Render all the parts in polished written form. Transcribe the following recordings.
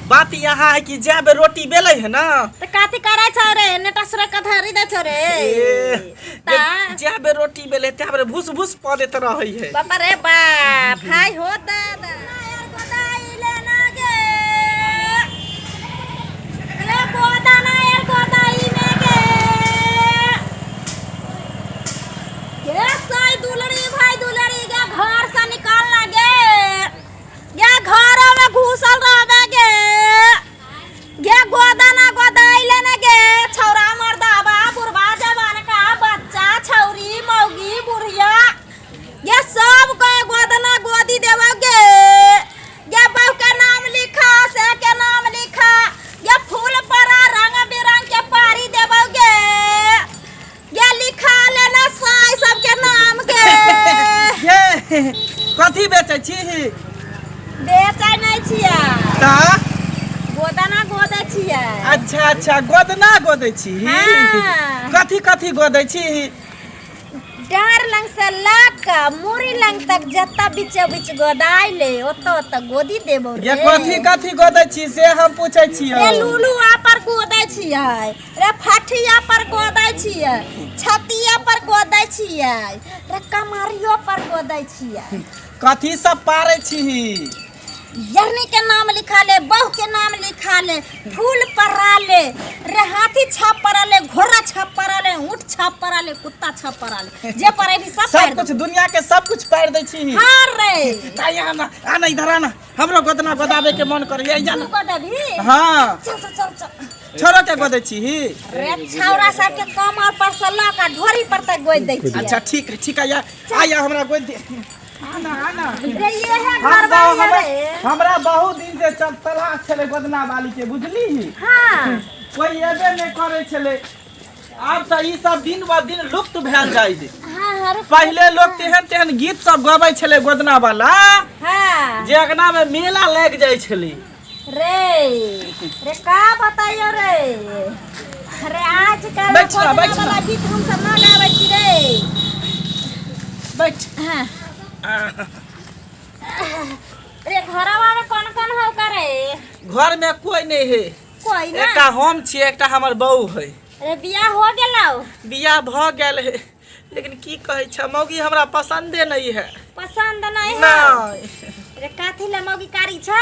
बात यहाँ है कि जब रोटी बेले है ना। त काथी करै छौ रे? नेटा सुरे कधरी दै छौ रे। ए, ता जब रोटी बेले त्याब रे भूस भूस पा देत रहै है। बापा रे बाप, हाय हो दादा। दुलरी भाई दुलरी गे, घर से निकाल ना गे, गे घर में घुसल रहबे गे, गे गोदा ना गोदाइले ना गे। छौरा मर्दाबा बुढ़बा जवान का बच्चा छौरी मौगी बुढ़िया गे सब के गोदना गोदी देबो गे। गे बहू के नाम लिखा, से के नाम लिखा गे, फूल पर रंग बिरंग के पारी देबो गे, गे लिखा लेना साई सबके नाम गे। ये कथी बेचै छी? बेचै नहि छियै। ता गोदना गोदै छियै। अच्छा अच्छा, गोदना गोदै छी। हाँ। कथी कथी गोदै छी? डाँर लंग से लऽ कऽ मुड़ी लंग तक जतऽ बीचे बीच गोदाइ ले ओतऽ ओतऽ गोदी देबौ ये रे। कथी कथी गोदै छी से हम पूछै छियौ। रे लुलुआ पर गोदै छियै रे, फठिया पर गोदै छियै, छतिया पर गोदै छियै रे, कमरियो पर गोदै छियै। कथी सब पारै छी? यरनी के नाम लिखा ले, बहू के नाम लिखा ले, फूल परा ले रे, हाथी छाप परा ले, घोड़ा छाप परा ले, ऊँट छाप परा ले, कुत्ता छाप परा ले, जे परे भी सब सब पारि कुछ दुनिया के सब कुछ पार दै छी। हाँ रे। ताई आना आना, इधर आना, हमरो गोदना गोदाबे के मन करे या तू गोदबी? हाँ। चल चल चल चल। छोरो के गोदै छी? रे छौरा सबके कमर पर से लऽ कऽ ढोरी पर तक गोदि दै छियै। अच्छा ठीक है ठीक है, या आया हमरा गोद दे, आना आना। रे ये है हम घर बहु- वाली रे। हमरा बहुत दिन से चल तलाश छलै गोदना वाली के, बुझली? हाँ। कोई एबे नहि करै छलै। आब तऽ ई सब दिन ब दिन लुप्त भेल जाइ छै। हाँ हाँ, रुक। पहिले लोग तेहन तेहन गीत सब गबै छलै गोदना वाला जे अंगना में मेला लागि जाइ छलै। रे रे का बताइयो रे, अरे आजकल बैठ ना, गोदना बैठ ना। वाला गीत हम सब ना गाबै छी रे। बैठ। हाँ रे, घरवा में कौन कौन हो करे? घर में कोई नहीं है। कोई ना? एकटा हम छियै, एकटा हमर बहू है। अरे बियाह हो गेलौ? बियाह भऽ गेल है, लेकिन की कहै छै, मौगी हमरा पसंदे नहीं है। पसंद नहीं है? नहीं। रे काथी ले मौगी कारी छौ?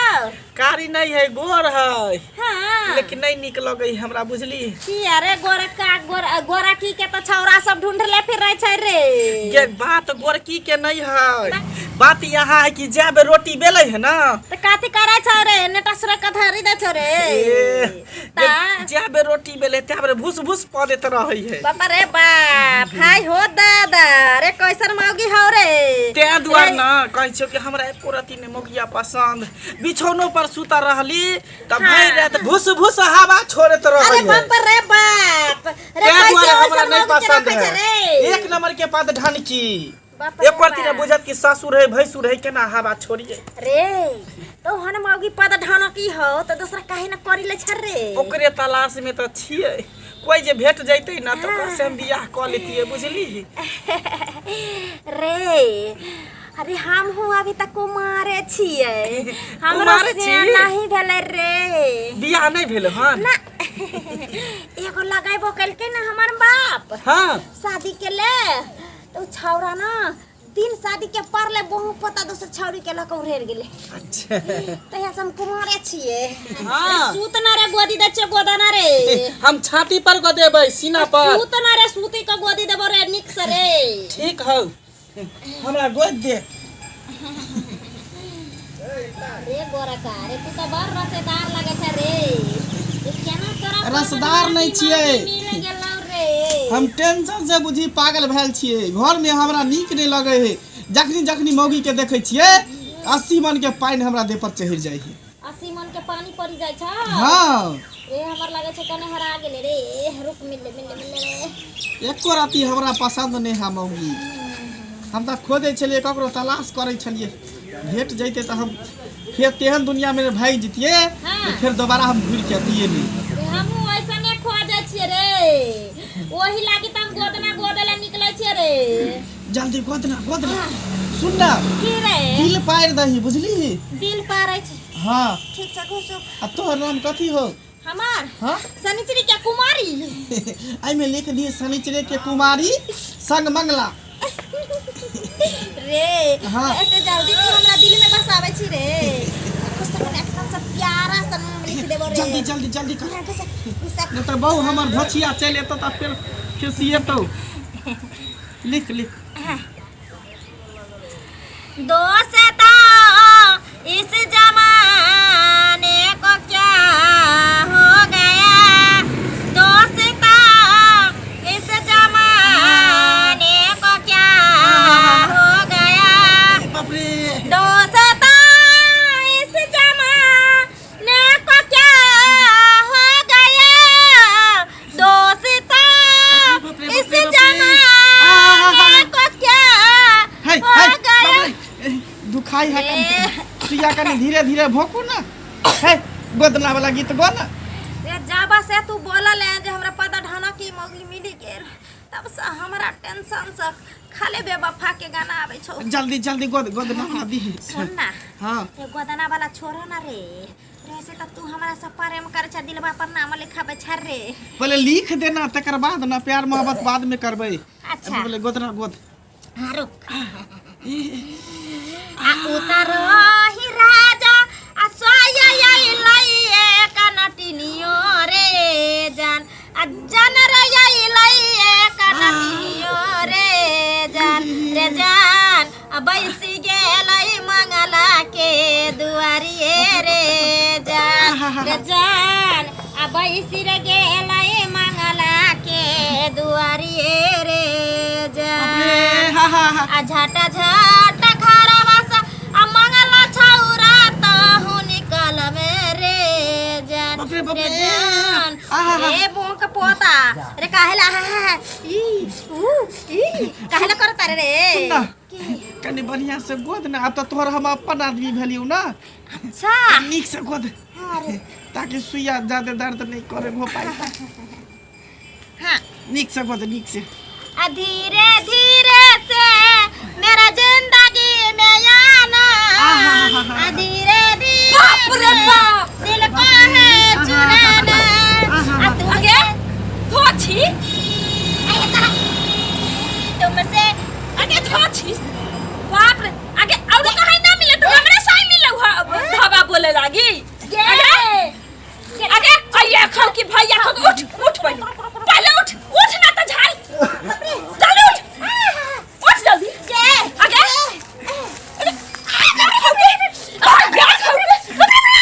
कारी नहीं है, गोर है। लेकिन नहीं नीक लगै है हमरा, बुझली? की अरे गोरा का गोरा गोरा की के तो छौरा सब ढूंढले फिर रहे छै रे। ये बात गोरकी के नहीं है, बात यहाँ है कि जब रोटी बेले है ना। त काथी करै छौ रे? नेटा सुरे कधरी दै छौ रे। ए, ता जब रोटी बेले त्याब रे भूस भूस पा देत रहै है। बापा रे बाप, हाय हो दादा, रे कैसन मौगी हौ रे? तें दुआर ना कहै छियौ कि हमरा एको रति नहि मौगिया पसंद। बिछौनो पर सुता रहली तऽ भरि राति भूस भूस हवा छोड़ैत रहै अरे है। बाप रे बाप, रे तें कैसे दुआरे हमरा ओइसन नहि मौगी के पसंद रखै छै है। रे? एक नंबर के पद ढनकी। बाप रे एक रति ने बाप। बुझत कि ससुर है भैंसुर है, केना हवा छोड़िए। रे तो हन मौगी पद ढनकी हो तो दूसरा काहे न करी ले छ रे? ओकरे तलाश में तऽ छियै, कोई जे भेट जैतै ना तऽ ओकरा से हम बियाह कऽ लेतियै, बुझली? रे अरे हम हूँ अभी तक कुमारे छियै, हमरो कुमारे से छी? नहीं भेलै रे। बियाह नहि भेल हन? ना, एगो लगेबो केलकै ना हमर बाप शादी के ले, तो उ छौरा ना दिन शादी के पड़ले बहु पोता दोसर छौरी के लऽ कऽ उड़ेर गेलै। तहिया से हम कुमारे छियै। सूत ना रे, गोदी दै छियै गोदा ना रे। हम छाती पर गोदेबै, सीना पर। सूत ना रे, सूती के गोदी देबो रे नीक से रे। ठीक हौ, हमरा गोद दे। रे गोरका रे, तू तऽ बड़ रसेदार लगै छै रे। ई केना तोरा रसदार नहि छियै। मिल गेलौ रे? हम टेंशन से बुझी पागल भेल छियै। घर में हमरा नीक नहि लगै है। जखनी जखनी मौगी के देखै छियै, 80 मन के पानि हमरा देह पर चढ़ि जाइ है। 80 मन के पानी पड़ी जाइ छै? हाँ। रे हमर लगै छै कने हरा गेलै रे, रुक, मिलले मिलले मिलले रे। एको रति हमरा पसंद नहि है मौगी। हम तऽ खोजै छलियै, ककरो तलाश करै छलियै, भेट जैते तऽ हम फेर तेहन दुनिया में भागि जैतियै जे फेर दोबारा हम घुरि के अतियै नहि। रे हमहूँ ऐसने खोजै छियै रे, ओही लागी तऽ हम गोदना गोदे ला निकलै छियै रे। जल्दी गोदना गोदना। सुन ना। की रे? दिल पारि दही, बुझली? दिल पारै छी। हाँ। ठीक छै, घुसू। आ तोहर नाम कथी हो? हमार? हाँ। शनिचरी के कुमारी। एहिमे लिख दिए शनिचरे के कुमारी संग मंगला। रे। हाँ। एते जल्दी तू हमरा दिल में बसाबै छी रे? कुछ तो कने एकदम से प्यारा सा नाम लिख देबो रे। जल्दी जल्दी जल्दी कर। हाँ, घुसा, घुसा। नहीं तो बहु हमर धोछिया चलि एतौ तऽ फेर खिसिएतौ। लिख लिख। दोस्ता इस जमाने को क्या हो गया, दोस्ता इस जमाने को क्या हो गया। बाप रे। दोस्ता इस जमाने को क्या हो गया, दोस्ता बाप रे, इस बाप रे, बाप रे। जमाने को क्या है हो है गया। बाप रे, दुखाई है कनी। सुइया कनी धीरे धीरे भोकू ना। है गोदना वाला गीत गो ना। रे, जाबा से तू बोलल है जे हमरा पता ढाना की मौगी मिली गेल, तब से हमरा टेंशन से खाली बेवफा के गाना आबै छौ। जल्दी जल्दी गोद गोदना वाला दी। सुन ना। हाँ। ये गोदना वाला छोड़ो ना रे। वैसे तो तू हमरा से प्रेम करे छ, दिलवा पर नाम लिखाबै छ रे। पहले लिख देना, तकर बाद ना प्यार मोहब्बत बाद में करबै। अच्छा। पहले गोदना गोद। हाँ, रुक। आ उतारो ही राजा आ सोया लइए कनटिनियो रे जान, आ जान रे लइए कनटिनियो रे जान, रे जान आ बैसी गेलै मंगला के दुआरिए रे जान, रे जान आ बैसी रे गेलै मंगला के दुआरिए रे जान। बाप रे, हा हा हा। आ झाटा झाटा घरवा से आ मंगला छौरा तहु निकल में रे जान। बाप रे, बाप रे रे। जान। आहा। रे बोक पोता रे, काहेला हा हा हा, ई ऊ ई काहेला करता रे रे? सुन ना। की? कनी बढ़िया से गोद ना, अब तो तोहर हम अपन आदमी भेलियौ ना। अच्छा। नीक से गोद। हाँ रे। ताकि सुइया ज्यादा दर्द नहीं करे हो पाई। हाँ। नीक से गोद, नीक से। आ धीरे धीरे से मेरा जिंदगी में आना, आ धीरे धीरे बाप रे से बाप। दिल को है चुराना, आ तू आगे धोछी। तुमसे आगे धोछी, बाप रे, आगे और कहीं ना मिले तो हमरे साई मिलौ है धाबा बोले लागी। गे। आगे आगे भैया खाओ कि भैया खाओ। उठ उठ, पहले पहले उठ उठ ना तो झाड़। जल्दी उठ उठ जल्दी। गे। आगे आगे खाओ के भैया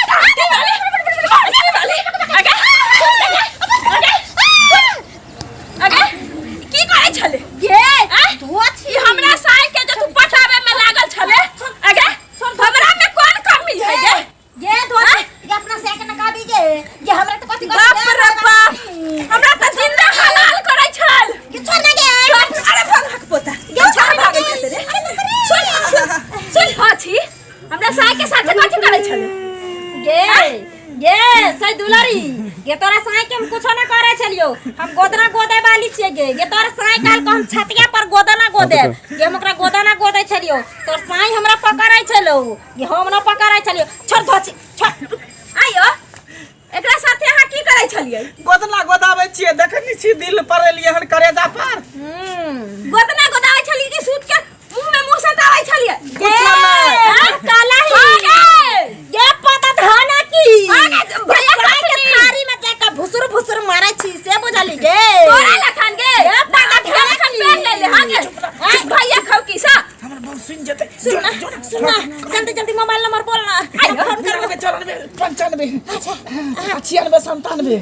खाओ के वाले वाले। आगे आगे आगे की करै छले? गे। आँय? धोछी। ई हमरा साई के जे तू पटावे में लागल छले, आगे हमरा में कोन कमी है गे? गे धोछी, गे अपना से के ना कहबी गे, गे हमरा तो कथी बाप रे बाप, हमरा त जिंदा हलाल करै छल। के छोड़ ना गे। चल, अरे भगक पोता गे, छोड़, छोड़ भागै गे। छले रे। अरे बाप रे। सुन सुन सुन, हाँ छी, हमरा साई के साथे कथी करै छले? गे गे सै दुलारी, गे तोरा साई के हम कुछो ना करे छलियो, हम गोदना गोदे वाली छियै गे। गे तोरा साई काल के हम छतिया पर गोदना गोदे गे, हम ओकरा गोदना गोदे छलियो, तोर साई हमरा पकड़ै छलो गे, हम ना पकड़ै छलियो। छोड़ धोची, छोड़। आइयो, एकरा साथे अहाँ की करै छलियै? गोदना गोदाबै छियै, देखै नहि छी दिल पर एलियै हन करेजा पर। गोदना गोदाबै छलियै कि सूत के मुंह में मुंह सटाबै छलियै? गे। कुछो नहि। हाँ, काला ही। हाँ गे। गे पता धाना की हाँ गे, भैया साई के कथी? थारी में जाके भुसुर भुसुर मारै छी से बुझली गे। तोरा लखन गे। गे पता तोरा धाना लखन की। पेन ले ले। हाँ गे, भैया खाऊ की सा। हमर बहु सुनि जेतै। सुन ना, सुन ना, जल्दी जल्दी मोबाइल नंबर बोल ना। आइयो। फोन कर। 93 94 95 96 97 98।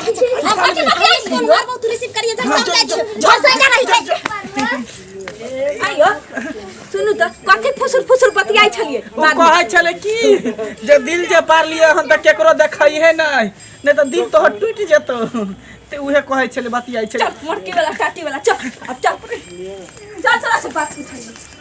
फोन कर, बहुत रिसीव करिए जब हाँ, सब जो, जाय जो, छी। घर से जाना ही। आइयो, सुनू तऽ कथी फुसुर फुसुर बतियाइ छलियै? ओ कहै छलै कि जे दिल जे पार लिए हन तऽ केकरो देखैहे नहि, नहि तऽ दिल तोहर टूटि जेतौ, तऽ उहे कहै छलै, बतियाइ छलै। चल मोटकी वाला टाटी वाला, चल अब चल चल, तोरा से बात पूछै।